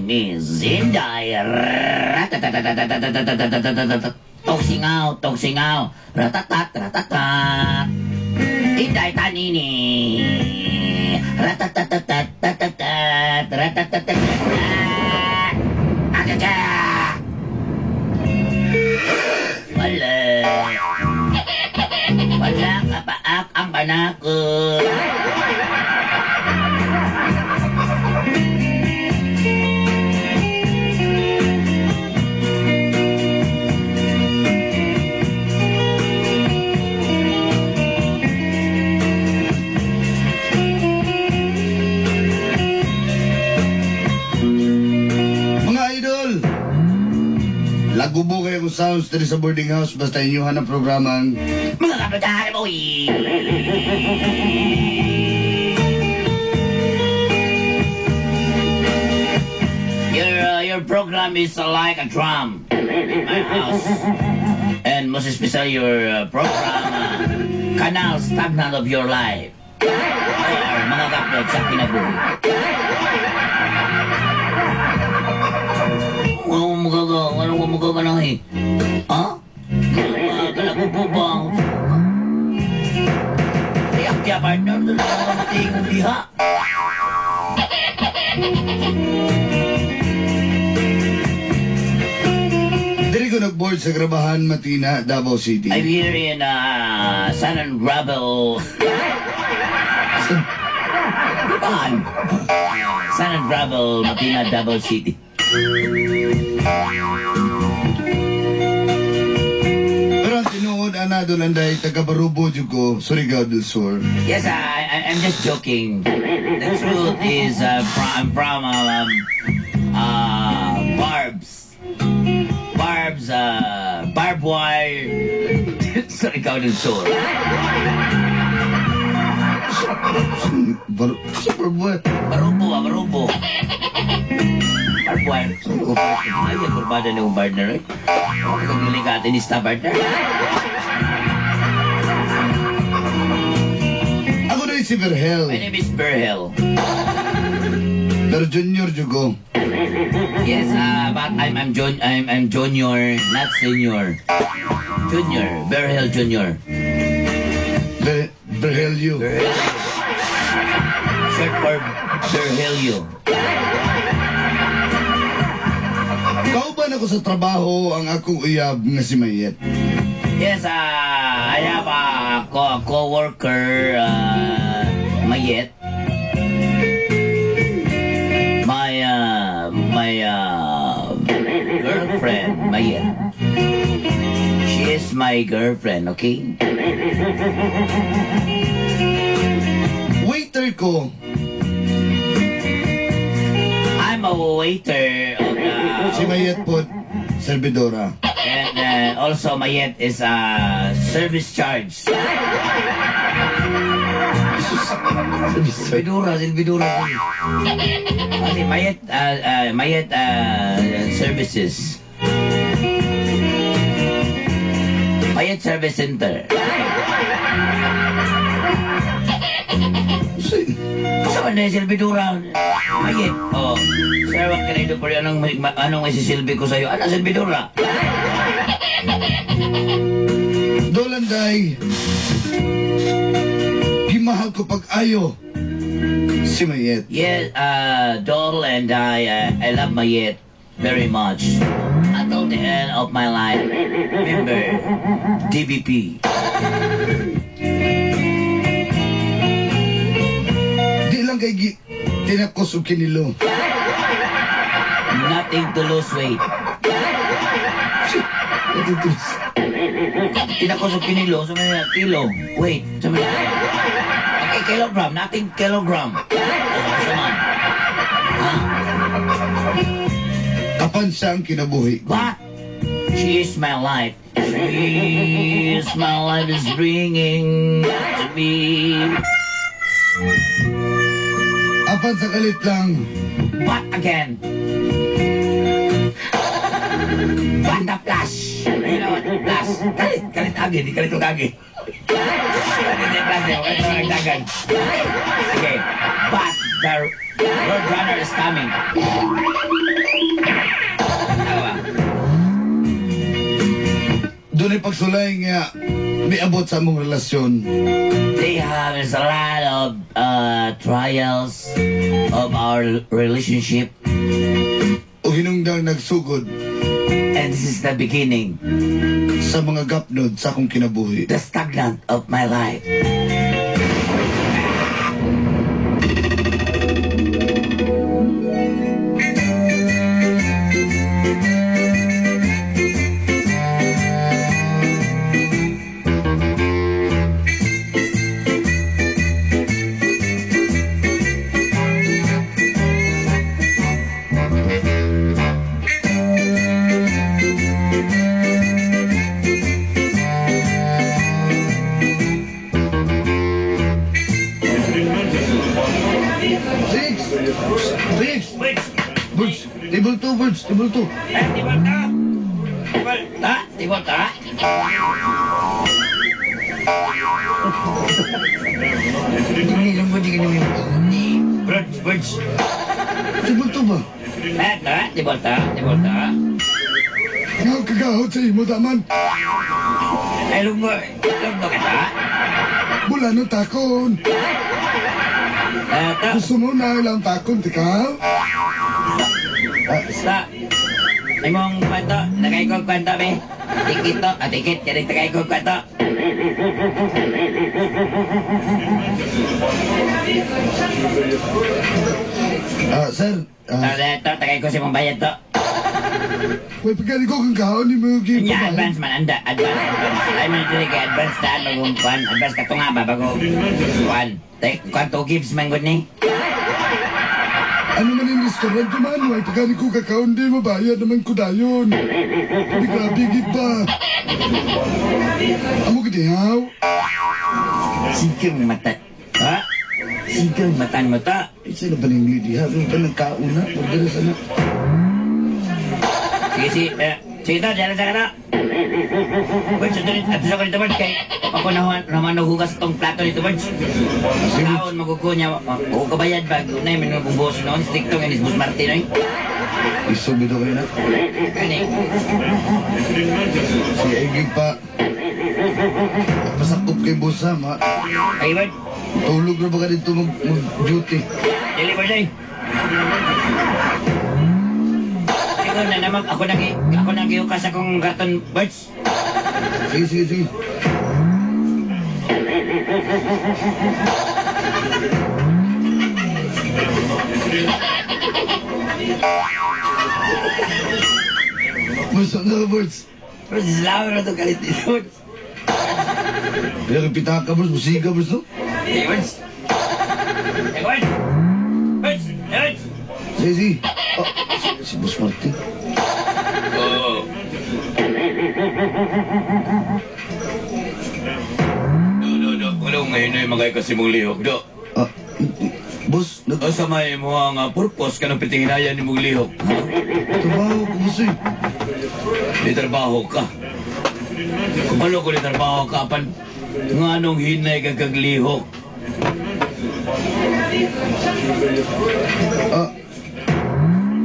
name is Inday. Ratatatatatatatatatatatatatatatat. Toksingaw, toksingaw. Ratatat, ratatat. Inday Tanini. Ratatatatatatat, ratatatat. Achacha! Wala. Wala ka paak ang panakot. Mga idol! Lagubo kayo kung sounds diri sa boarding house basta inyuhan ang programang Mga kabataan mo, eh. Your program is like a drum in my house. And most especially your program, Canal Stagnant of Your Life. Or Mga Kaplot sa Kinabuhi. Ano magaga? Ano magaga na eh? Ha? Kalagubo ba? Iyak kaya partner, doon ako matingong diha. Diri ko nag-board sa Grabahan, Matina, Davao City. I'm here in Sand and Gravel. Grabahan. Sand and Gravel, Matina, Davao City. Pero ang tinuod, ana doon anday, taga Barubo jud ko, Surigao del Sur. Yes, I'm just joking. The truth is, I'm from Barbs. Barbs, barbed wire, Surigao del Sur. Bar Super boy. Barubo, ah, Barubo. Barbed wire. Ay, ang kurbada ni partner, eh. Pagkagiling ka atin ista, partner. Ako na si Verhel, My name is Berhel. Pero junior jud ko. Yes, but I'm junior, not senior. Junior, Berhel Junior. Verhelio. Short for Berhelio. Kauban ako sa trabaho ang akong uyab nga si Mayet. Yes, I have a co-worker, Mayet. My girlfriend, Mayet. She is my girlfriend, okay? Waiter ko, I'm a waiter of the si Mayet po, servidora. And also Mayet is a service charge. Silbidura, silbidura. Kasi Mayet, Mayet Services. Mayet Service Center. Sa man na silbidura? Mayet. Oh, sir, what can I do for you? Anong isisilbi ko sa'yo? Ano, silbidura? Dolanday, gimahal ko pag-ayo si Mayet. Yes, Dol and I love Mayet very much. Until the end of my life. Remember, DBP. Di lang kay tinakos og kinilo. Nothing to lose weight. Tinakos og kinilo, sa mga kilo. Wait, sa mga. Okay, kilogram, nothing kilogram. Oh, sa man. Ha? Kapan siya ang kinabuhi ko. What? She is my life. She is my life is bringing to me. Apan sa kalit lang, But again, but the flash. You know what? Flash. Kalit, kalit agi, di kalit agi. Kalit di flash, eh. Okay, nagdagan. Okay, but the road runner is coming. ni pagsulay nga miabot sa among relasyon. They have a lot of trials of our relationship. O hinungdang nagsugod. And this is the beginning. Sa mga gapnod sa akong kinabuhi. The stagnant of my life. Table 2, birds. Table 2. Eh, table 2. Table ta, table ta. Birds, birds. Table 2 ba? Eh, ta, table ta, table ta. Nga kagahot sa imo, daman. Ay, lunggo, lunggo ka ta? Wala nang takon. Eh, ta. Gusto mo na ilang takon, tika? Basta, imong kwento, nagay kong kwento, be. Tikit to, tikit, kaya nagay kong kwento. Sir. Ito, tagay ko si mong bayad to. May pagkali ko kang kaon ni mo yung Nya, advance man, anda, advance, advance. Ay, man, dili kay advance daan, bagong kwan, advance ka to nga ba, bagong kwan. Tay, kwan to gives man gud ni. Ano man yung restaurant man, way pagkali ko kakaon di mabayad naman ko dayon. Di grabe gid ba. Amo gid haw. Sige mata. Ha? Sige matan mo ta. Isa na ba ning lady ha? Ano ba nang kaon na? Order sa na. Sige, sige. Sige to, dyan sa kana. Birds, ito rin. Ato sa ko nito, Birds. Kay ako na naman naghugas tong plato nito, Birds. Kaon, magugo niya. O kabayad ba? Unay, may nung boss noon. Stick to, ngayon is Boss Martin, oy. Isubi daw kayo na. Kani. Si Egig pa. Pasakop kay boss ha, ma. Ay, Birds. Tulog na ba ka dito mag-duty? Dili, Birds, ay. Ikaw na naman, ako nang gihukas akong karton, Birds. Sige, sige, sige. Birds, ano ka, Birds? Birds, slaw na ito galit dito, Birds. Kaya pitaka, Birds, musiga, Birds, no? Sige, Birds. Sige, Birds. Birds, Birds. Sige, sige. Oh, si Boss Martin. Oo. Do, do, do. Wala ngayon na yung mga kasi mong lihok, do. Boss, Asa may mo ang purpose ka ng pitihinayan ni mong lihok, ha? Trabaho ko, boss, eh. Di trabaho ka. Kumalo ko di trabaho ka, apan nga anong hinay ka kag lihok?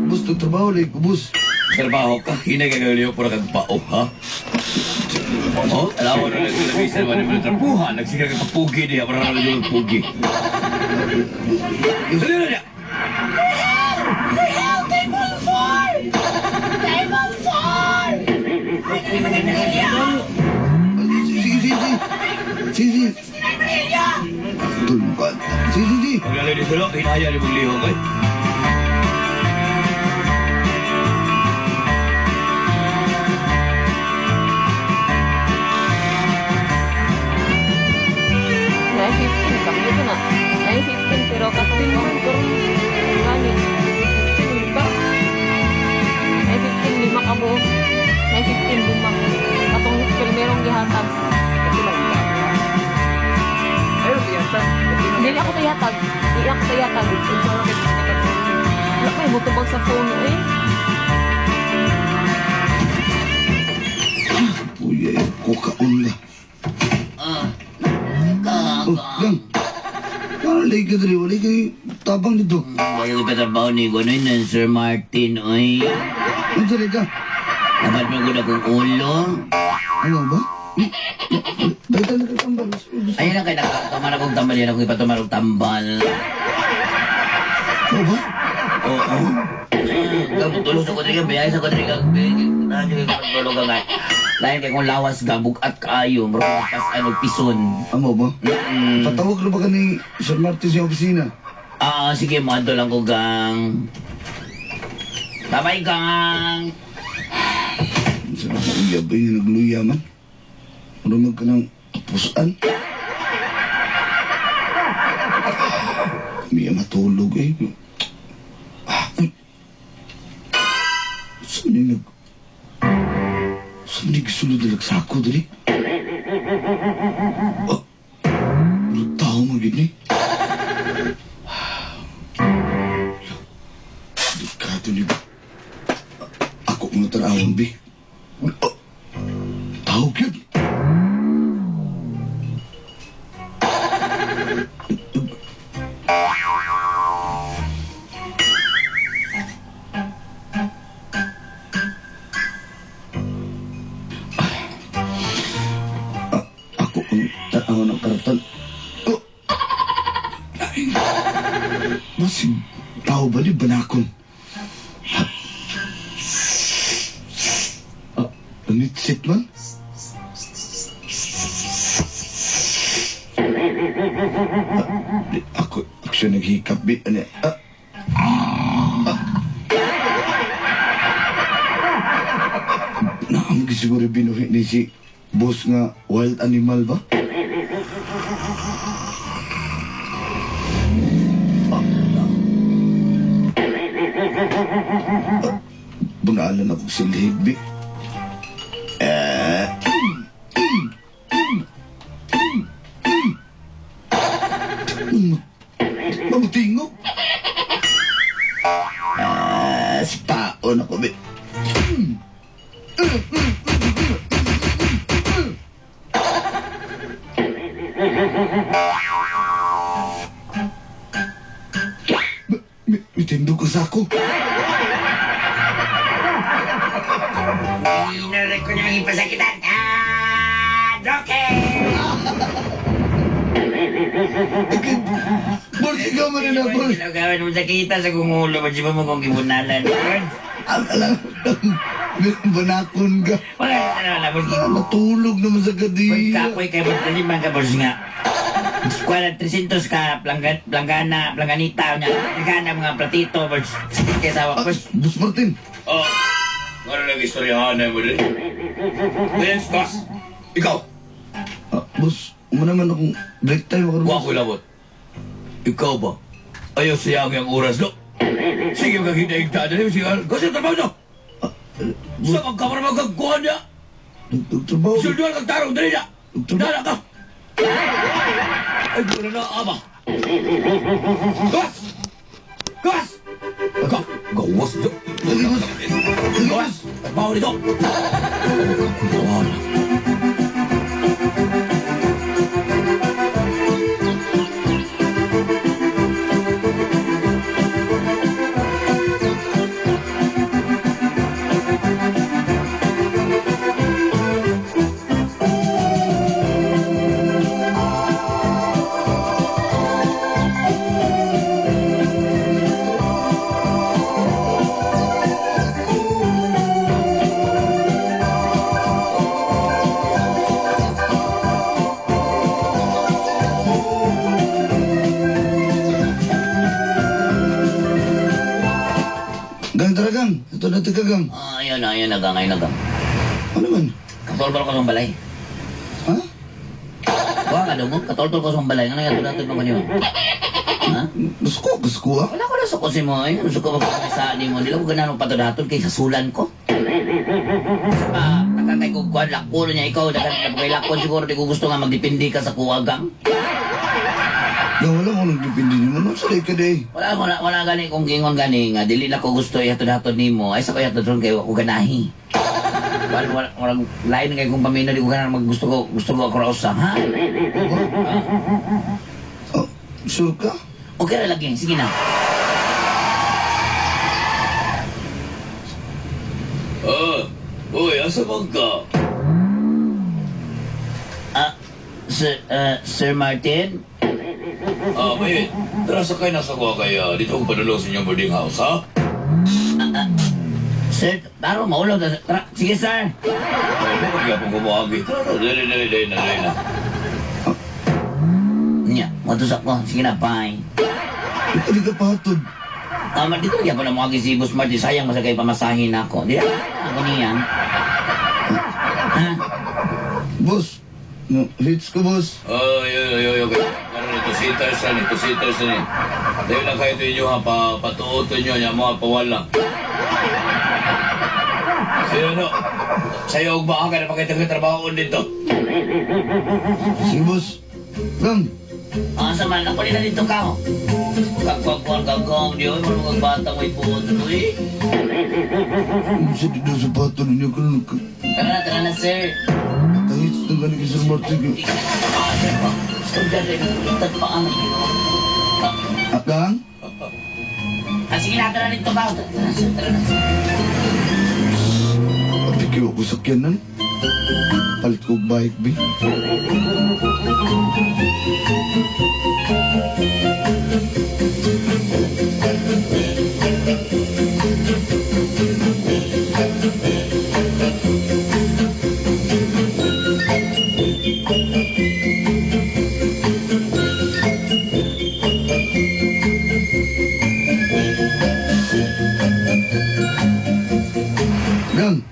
Boss, trabaho lang ko, boss. Trabaho ka, hinay ka kag lihok para kag pao, ha? Oh, alam mo na nagsalabisa naman yung trapuhan. Nagsiga ka kapugi diya, para na yung pugi. Dali na niya! Help! Table 4! Table 4! Sige, sige, sige. Sige, sige. Tulungan. Sige, sige. Paglalay dito, hinaya ni mong lihok, eh. Ito na. 9:15 pero katong gani. 15 ba? 9:15 lima ka buok. 9:15 lima. Katong merong gihatag. Dili ako tayahatag. Dili ako tayahatag. Wala kay mutubag sa phone eh. Uy, kukaon na. Oh, gang. Wala ka dali, wala kay tabang dito. Wala ka trabaho ni Guanoy ng Sir Martin, oy. Ano dali ka? Dapat mo gud akong ulo. Ano ba? Dahil na tambal. Ayun lang kay nakatuman akong tambal yan ako ipatuman og tambal. Ano ba? Oo. Gabutulog sa kwadriga, biyahe sa kwadriga. Tulog ka nga. Lain kay kung lawas gabug at kaayo, murag pas ano pison. Amo ba? Mm. Patawag na ba ka ni Sir Martin sa opisina? Ah, sige, moadto lang ko gang. Babay gang. Sa mga uyab ba yung nagluya man? Ano man ka ng pusan? May matulog eh. Ah, uy. Saan yung nag... Saan yung sulod na nagsako dali? Ah, ano tao man gini? Delikado ni... Ako muna tanawon, bi. Oh, tawag yun. Ah, ako ang tanawon ng karatan. Oh! Laing. Masig tao ba ni Banakon? Ah, panitsit man? Ah, di, ako, siya naghikap, bi. Ano, ah, ah. Naam, siguro binuhi ni si boss nga wild animal ba? Ah, ah. Bunalan ako sa lihig, bi. Eh, Mamutingog. Ah, si paon ako, bi. May tindog ka sa ako. Inarek ko niyang ipasakitan. Ah, Doke! Boss, ikaw man rin ako. Gawin mo sakita sa kung ulo mo, di ba mo kong gibunalan? Ang alam, banakon ka. Wala na na, boss. Ah, natulog naman sa Boss, kadiya. kapoy kay boss, dali man ka, boss nga. Kuwan, 300 ka, planggana, plangganita, nya. Planggana, mga platito, boss. Kaya sawa, boss. Boss Martin, Oh, ano lang istoryahan mo din? Williams, boss. Ikaw, ah, boss, mo naman akong break time ako. wa ko labot. Ikaw ba? Ayaw sayang ang oras, no? Sige, magkakita dali. Sige, kasi trabaho no? Sa pagkamara magkagkuhan niya. Nagtrabaho. Sulduan kag tarong, dali na. Nagtrabaho. Dala ka. Ay, wala na, ama. Gas! Gas! Gawas na. Gawas! Trabaho dito. Kakuhaan. Gang, tara gang. Ito na ka gang. Ah, ayun na, ayun na, gang, ayun na, gang. Ano man? Katoltol ko sa balay. Ha? Kuha ka dungog, katoltol ko sa balay. Nga nangyari natin pa kanyo. Ha? Gusto ko, gusto ko ah. Wala ko na suko si mo. Ay, suko ko sa ni mo. Dila ko ganahan patod-hatod kay sasulan ko. Sa pa, nakakay ko kuhan, lakon niya ikaw. Dagan na kay lakon siguro. Di ko gusto nga magdepende ka sa kuha, gang. Gang, wala ko nagdepende ni mo. No, sa ka day. Wala wala wala gani kung gingon gani nga dili na ko gusto ihatod-hatod nimo. Ay sa ko ihatod ron kay wa ko ganahi. Wala wala wala lain kay kung pamino di ko ganahan mag gusto ko ako ra usa, ha? Oh, sure ka? Okay ra lagi, sige na. Ah, uy, asa man ka? Sir, Sir Martin? Ah, may tara sakay na sa kuha kay dito ko padulong sa inyong boarding house, ha? Sir, taro, maulaw. Tara, sige, sir. Ay, bakit kaya pong kumuagi? Tara, dali, dali, dali na, dali na. Nya, matusak ko. Sige na, bye. Ito di ka pahatod. Tama, dito kaya pa na muagi si Boss Martin. Sayang masakay pamasahin ako. Di na, ako niya. Ha? Boss, no, hits ko, boss. Ay, ay, ay, ay, okay. Karon ito, sitters na ni, sitters na ni. Tayo lang kayo ito inyo ha, patuoto nyo, niya mga pawala. Sa'yo no, sa'yo og baka ka na pakita ko trabaho dito. Sige, boss. Gang, Ah, sa man, ako na dito ka. Kagkagkag kagkag, di oy, mga bata mo ibuot ko eh. sa dito sa pato ninyo ko nung tara na, sir. kahits na gani kay Sir Martin. Ah, sir pa. Stop pa ang Ah, gang? Ah, sige na, tara dito ka. Tara, sir, tara na, sir. Apikiw ako sakyanan. Palit ko og bike, be. Gang,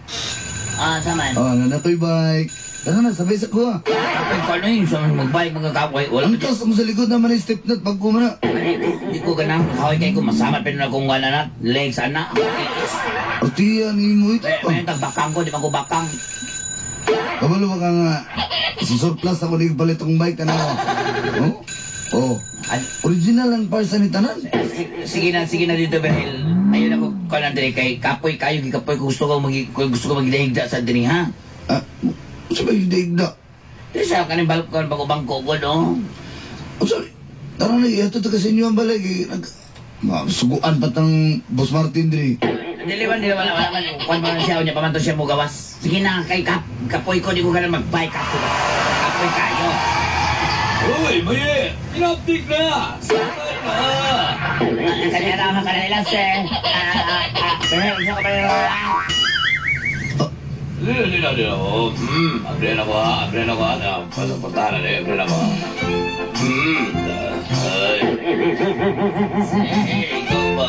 Ah, saman. ah, nanakoy bike. Tara na, sabay sa kuha. Kapag ko ano yun, sa magbike, mga kapoy, wala Ang tas mo sa likod naman ay step nut pag kumana. Di ko ganang, kaway kayo ko, masama, pero na kung wala na, legs, ana. Artiya ni mo ito. Eh, may tagbakang ko, di ba ko bakang? Kabalo ba ka nga, sa surplus ako ni palit akong bike na. Oh? Oh. Original ang parts ni tanan. Sige na dito, Berhel. Ayun ako, kanan diri kay kapoy kayo, gikapoy ko gusto ko mag gusto ko magdahigda sa diri ha. Ah, sa ba higda? Di sa kaning balkon bago bangko ko no. Unsa tara na, ito to kasi inyo ang balay. Suguan pa tang Boss Martin diri. Dili man, dili wala wala man. Kuan man siya unya pamanto siya mo gawas. Sige na kay kapoy ko di ko ganan magbike ako. Kapoy kayo. Uy, maye! Inaptik na! Sakay na! Kanya na kanila sir. Sir, unsa ka ba? Dili, dili, dili. Oh, agree na ko ha, agree na ko ha. Pasaportahan na, agree na ko ha. Ay. Ikaw ba?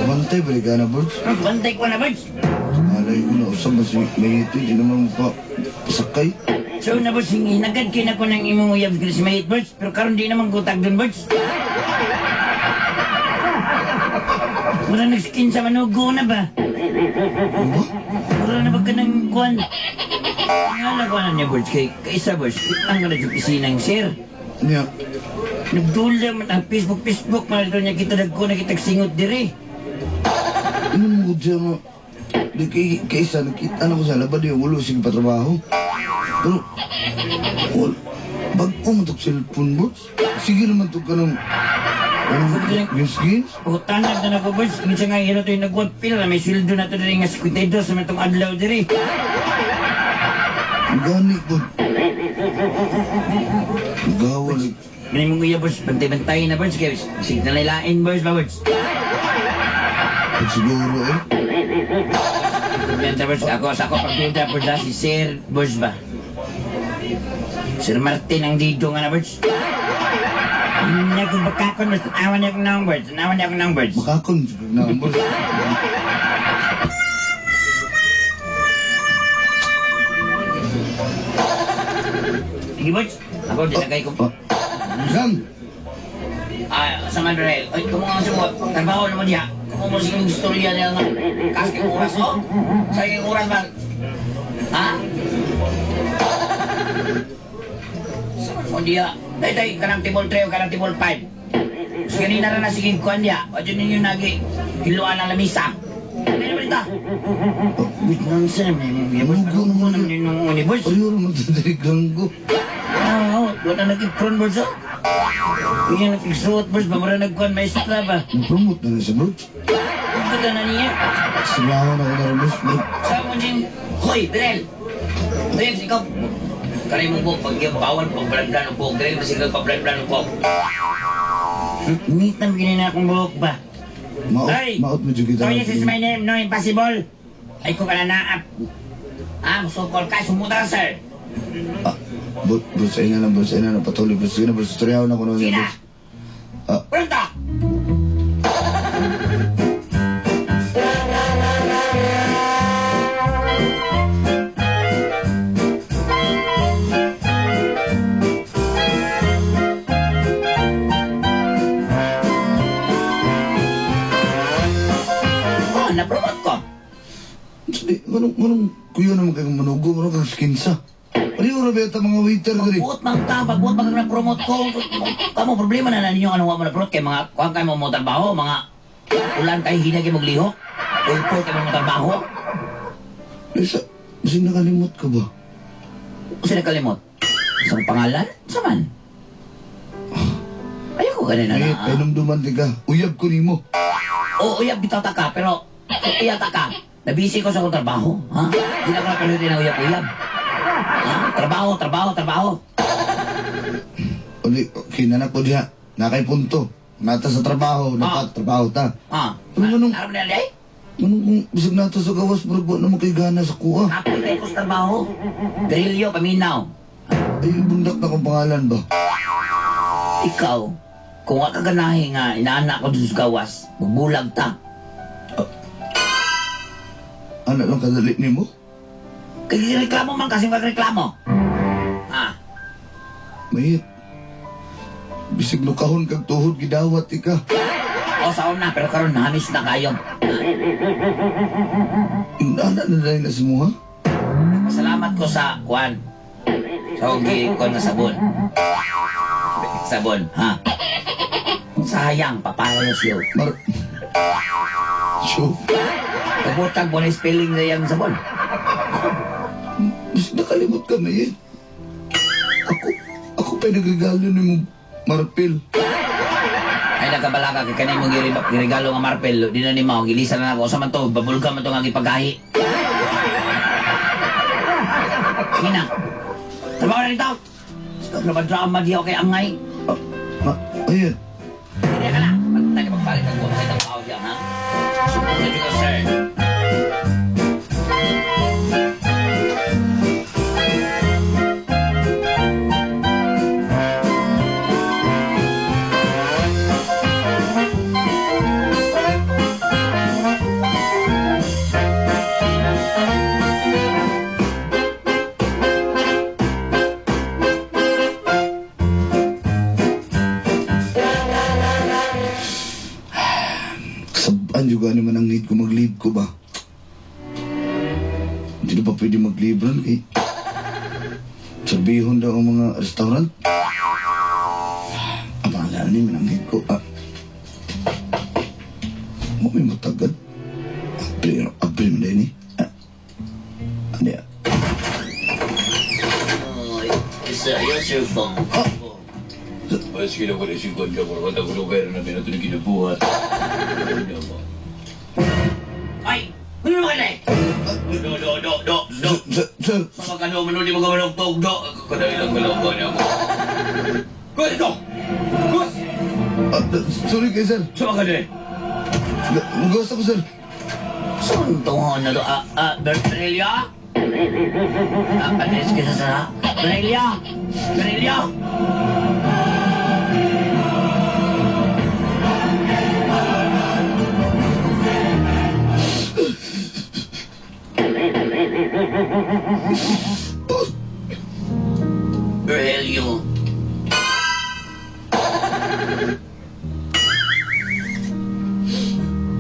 Bantay ba ka na, Birds? Bantay ko na, Birds. Alay ko na, usap ba si Mayito, hindi naman mo pa pasakay. So na, Birds, hinagad kina ko ng imong uyab si Mayit, Birds. Pero karon di naman gutag dun, Birds. Mura nag-skin sa manugo na ba? Ano ba? Mura na ba ka ng kuwan? Nga ko na niya, Birds. Kay kaisa, Birds. Ang nga na yung pisinang, sir. Niya, Nagdula man ang Facebook, Facebook. Malito niya kita nagko na kitag singot diri. ano mo siya nga? Di kay, kaysa, nakita na ko sa labad yung ulo, sige patrabaho. Pero, wal, bago mo itong cellphone, Birds. Sige naman ito ka ng, ano, gins-gins? Utanag na nako, Birds. Minsan nga hino ito yung nagwag pila na may sweldo na ito diri nga 52 sa matong adlaw diri. Gani po. Gawa, like, Ganun mong iya, Birds. Bantay-bantay na, Birds. Kaya sige na lailain, Birds ba, Birds? pag siguro eh. Kumiyanta, Birds. Ako, sa ako, pagduda, Birds, ha, si Sir Birds ba? Sir Martin ang dito nga na, Birds. Hindi ko bakakon, Birds. Awan niya akong naong, Birds. Awan niya akong naong, Birds. Makakon, numbers. Sige, Birds. Ako, di na kayo ko. Ah, Gang, Ah, sa Manuel. Ay, kamo nga sa trabaho naman diha. Kamo mo sige istorya niya nga. Kasi oras, oh. Sa oras man. Ha? Sa man mo diha? Dahil tayo kanang table 3 o kanang table 5. So, kanina rin na sige kuhan niya. Wadyo ninyo nagi hiluan ang lamisa. Ano ba dito? Wait lang sir, may Manugo naman naman yun nung uni, boss. Ayaw naman sa diriganggo. Oo, wala nag-ipron, boss. Oh. Hindi nag-isuot, boss. Bamura nagkuhan, maestra ba? Na-promote na na siya, bro. Ito na niya. Sumahon ako na rin, boss. Bro, Sa mo din, hoy, Birel! Birel, ikaw. Kanay mo buhok, pag yung bawal, pag blan-blan ang buhok. Birel, masig ka pag-blan-blan ang buhok. Neat na ginin na akong buhok ba? maot, Ay! maot mo dyan kita. Oh, yes is my name. No, impossible. Ay, ko ka na naap. Ah, musukol ka. Sumuta ka, sir. Ah, boss, ayun na lang, boss. Ayun na lang, patuloy, boss. Sige na, boss. Istoryahan ako na Sige niya, na. boss. Ah, Pronto! Oh, na-promote ko. Sige, anong kuya naman kayong manugo, anong kang skinsa? Ano yung rabeta mga waiter diri? Pagbuot man ka, pagbuot man kang na-promote ko. Kamo problema na na ninyo anong wa mo na-promote kay mga kuan kay mo mo trabaho, mga ulan kay hina kay maglihok. Ulpo kay mo trabaho. Isa, kasi nakalimot ka ba? Usa nakalimot. Sa pangalan? Sa man? Ayoko ganun na Eh, na. kay numduman di ka. Uyab ko nimo. Oo, uyab bitaw ta ka, pero uyab ta ka. Nabisi ko sa akong trabaho, ha? Hindi na ko napanood ng uyab-uyab. Ha? Trabaho, trabaho, trabaho. Uli, okay, nanak ko diha. Nakay punto. Nata sa trabaho, nata trabaho ta. Ha? Pero anong, Aram na ay? anong kung bisag nata sa gawas, murag wa naman kay gana sa kuha. Kapoy kayo ko sa trabaho. Garilyo, paminaw. Ay, bundak na kong pangalan ba? Ikaw, kung wa ka ganahi nga, inaanak ko dun sa gawas, magbulag ta. Ano lang kadali nimo? Kaya reklamo man kasi magreklamo. Ha? Mayit. Bisig lukahon kag tuhod gidawat ika. O sa una, pero karon nahamis na kayo. Inana na dahil na si Muha. Salamat ko sa kuan. Sa ugi kuan nga sabon. Sabon, ha? Sayang, papaya siyo. Mar... So, Kabutang mo na spelling na yung sabon. bis nakalimot ka, Mayit. Ako pa'y nagregalo ni mo Marpil. Ay, nagkabala ka, kay kanay mong giregalo nga marpel, di na ni mao, gilisan na ako. Sa man to, babulga man to nga gipagahi. Sige na. Trabaho na dito. Stop na ba drama di ako kay Angay? Ah, ma, ayun. Hindi ka na. Pagtay ka magpalit ang buwan kay tao diyan, ha? Sumbong na dito, sir. Kasabaan juga naman ang need ko mag-leave ko ba? Hindi na pa pwede mag-leave ron kay Sabihon daw ang mga restaurant. Ang pangalan ni ang need ko. Ah, mo may matagad. April, April man din eh. Ah, ano yan? Oh, it's your cellphone. Ah! Ay, sige na ko na si Kwan dyan. Kung ko kaya na namin ito na kinabuhat. Ay! Ano naman ka eh? Do, do, do, do, do. Sir, sir, Sa mga kano, manuli mga manugtog, do. Kadali lang galaw ko niya ako. Gus, do! Gus! ah, sorry kay sir. Sa mga kano eh. Mag-gusto ko sir. Suntuhon na to. Ah, ah, Bertrillo? Ah, panis kita sa... Bertrillo! Bertrillo! Berhelio.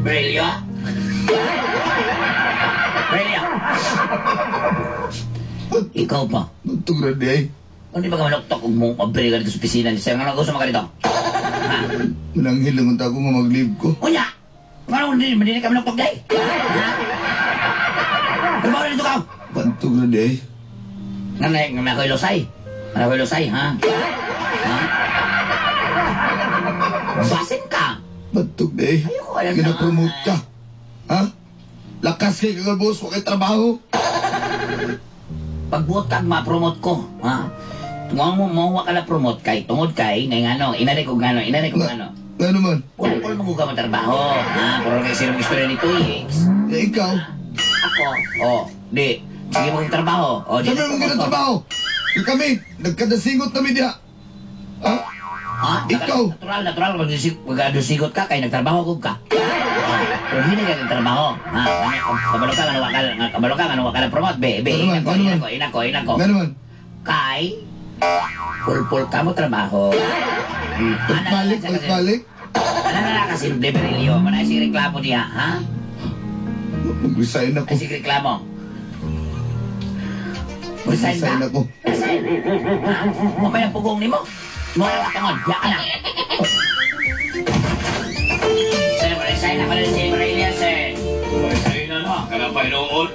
Berhelio? Berhelio? Ikaw pa. Nagtugrad di ay. Kung di ba ka manuktok kung mo mabili ka dito sa opisina ni sir, nga gusto mo ka dito? Ha? Mananghil lang ako nga mag-leave ko. Unya! Nga nung hindi ka manuktok day? Ha? Trabaho na dito ka! Pantog na di ay. Nga na, nga na ko'y lusay. Nga na ko'y lusay, ha? Ha? Basin ka! Bantog di ay. Ayoko, alam na. Gina-promote ka. Ha? Lakas kay kagabos, boss, wa kay trabaho. Pagbuot kag ma-promote ko, ha? Tungo mo mo ka na promote kay tungod kay ngay ngano, inanay ko ngano, inanay ko ngano. Nga naman. Pulpul mo ka matrabaho, ha? Puro kay sino istorya ni Tuyix. Eh, ikaw. Ako, oh, di. Sige mo kong trabaho. Oh, di. Sabi mo ginatrabaho. Yung kami, nagkadasingot kami diha. Ha? Ha? Ikaw. Natural, natural. Magdusigot ka, kay nagtrabaho ko ka. Oh, pero hindi ka nagtrabaho. Ha? Ano, kabalo ka, ano ka, kabalo ka, ano ka na promote. Be, be, Ano man, inako, ano man? inako, inako, inako. Nga naman. Kay, pulpul ka mo trabaho. Balik, balik, balik. Ano na lang kasimple, Berilio? Manay si reklamo niya, ha? Mag-resign ako. Ay si reklamo. Resign Mag-resign ka? ako. Resign? Ha? Mamaya pugong nimo. Mo na katangon. Ya ka na. Sir, resign na pala si Berilio, sir. Resign na na, kanang Panginoon.